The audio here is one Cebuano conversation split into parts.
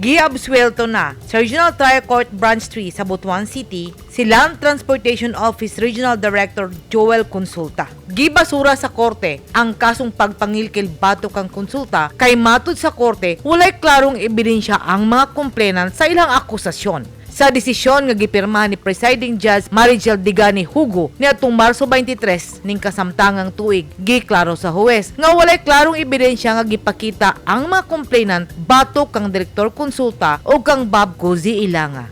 Giabswelto na sa Regional Trial Court Branch 3 sa Butuan City si Land Transportation Office Regional Director Joel Consulta. Gibasura sa korte ang kasong pagpangilkil batok kang Konsulta kay matud sa korte, walay klarong ebidensya ang mga complainant sa ilang akusasyon. Sa desisyon nga gipirma ni Presiding Judge Marigel Digani Hugo niadtong Marso 23 ning kasamtangang tuig, giklaro sa huwes nga walay klarong ebidensya nga gipakita ang mga complainant batok kang Direktor Konsulta o kang Bob Cozy Ilanga.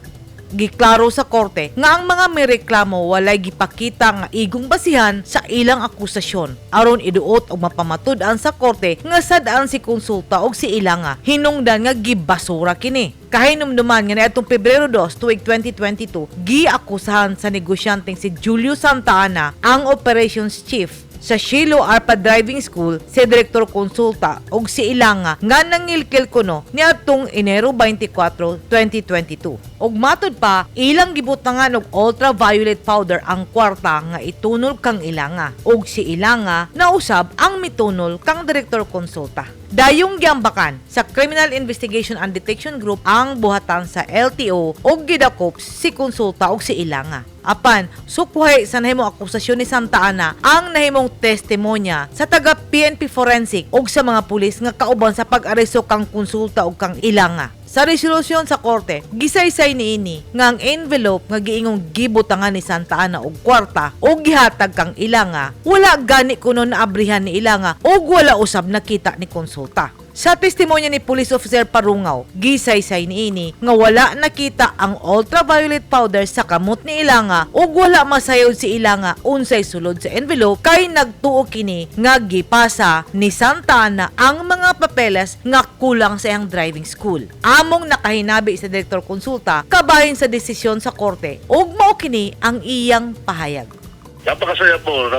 Giklaro sa korte nga ang mga may reklamo walay gipakita nga igong basihan sa ilang akusasyon aron iduot og mapamatud-an sa korte nga sad-an si Konsulta og si Ilanga, hinungdan nga gibasura kini. Kahinumduman nga niadtong Pebrero 2 tuig 2022, giakusahan sa negosyanteng si Julio Santa Ana, ang operations chief sa Shilo Arpa Driving School, si Direktor Konsulta ug si Ilanga nga nangilkil kuno niadtong Enero 24, 2022. Ug matud pa, ilang gibutangan og ultraviolet powder ang kwarta nga itunol kang Ilanga, ug si Ilanga nausab ang mitunol kang Direktor Konsulta. Dayong giambakan sa Criminal Investigation and Detection Group ang buhatan sa LTO ug gidakop si Konsulta ug si Ilanga. Apan, sukwahi sa nahimong akusasyon ni Santa Ana ang nahimong testimonya sa taga PNP Forensic ug sa mga pulis nga kauban sa pag-aresto kang Konsulta ug kang Ilanga. Sa resolusyon sa korte, gisaysay niini nga ang envelope nga giingong gibutangan ni Santa Ana og kwarta o gihatag kang Ilanga, wala gani kuno naabrihan ni Ilanga ug wala usab nakita ni Konsulta. Sa testimonya ni Police Officer Parungaw, gisaysay niini nga wala nakita ang ultraviolet powder sa kamot ni Ilanga ug wala masayod si Ilanga unsay sulod sa envelope kay nagtuo kini nga gipasa ni Santa Ana ang mga papeles nga kulang sa iyang driving school. Among nakahinabi sa Direktor Konsulta kabahin sa desisyon sa korte ug mao kini ang iyang pahayag. Napakasaya po,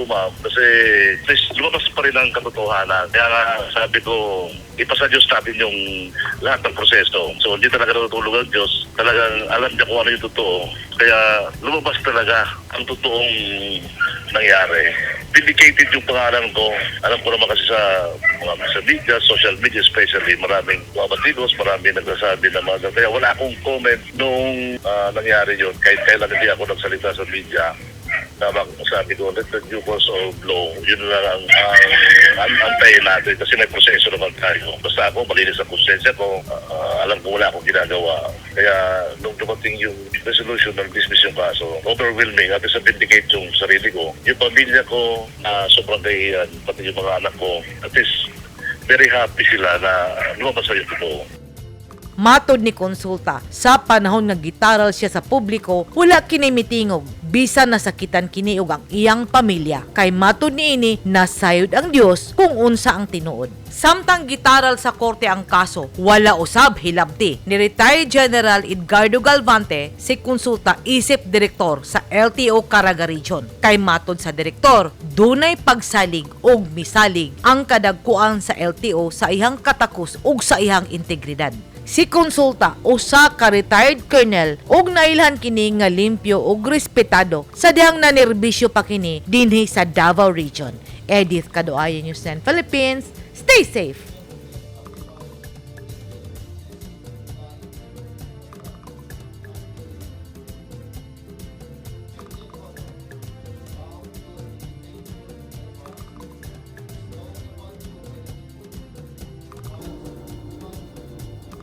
ma'am. Kasi at least lumabas pa rin ang katotohanan. Kaya nga sabi ko, ipasa Diyos natin yung lahat ng proseso. So hindi talaga natutulog ang Diyos. Talagang alam niya kung ano yung totoo. Kaya lumabas talaga ang totoong nangyari. Vindicated yung pangalan ko. Alam ko naman kasi sa mga sa media, social media especially, maraming mga batikos, maraming nagsasabi na mga. Kaya wala akong comment nung nangyari yun. Kahit kailan hindi ako nagsalita sa media. Tama, sabi ko, let the due course of law, yun na lang ang antayin natin kasi may proseso naman tayo. Basta ako, malinis ang konsensya ko, alam ko wala akong ginagawa. Kaya nung dumating yung resolution ng dismiss yung kaso, overwhelming at sa vindicate yung sarili ko. Yung pamilya ko, na sobrang kahiyan, pati yung mga anak ko, at least very happy sila na lumabas sa yung totoo. Matod ni Konsulta, sa panahon nga gitaral siya sa publiko, wala kini mitingog bisan nasakitan kini ug ang iyang pamilya. Kay matod niini, nasayod ang Dios kung unsa ang tinuod. Samtang gitaral sa korte ang kaso, wala usab hilabti ni retired General Edgardo Galvante si Konsulta isip direktor sa LTO Caraga Region. Kay matod sa direktor, dunay pagsalig og misalig ang kadagkuan sa LTO sa iyang katakos ug sa iyang integridad. Si Konsulta usa ka retired colonel ug nailhan kini nga limpyo ug respetado sa dihang nanerbisyo pa kini dinhi sa Davao Region. Edith Kadoaya, News 10 Philippines. Stay safe.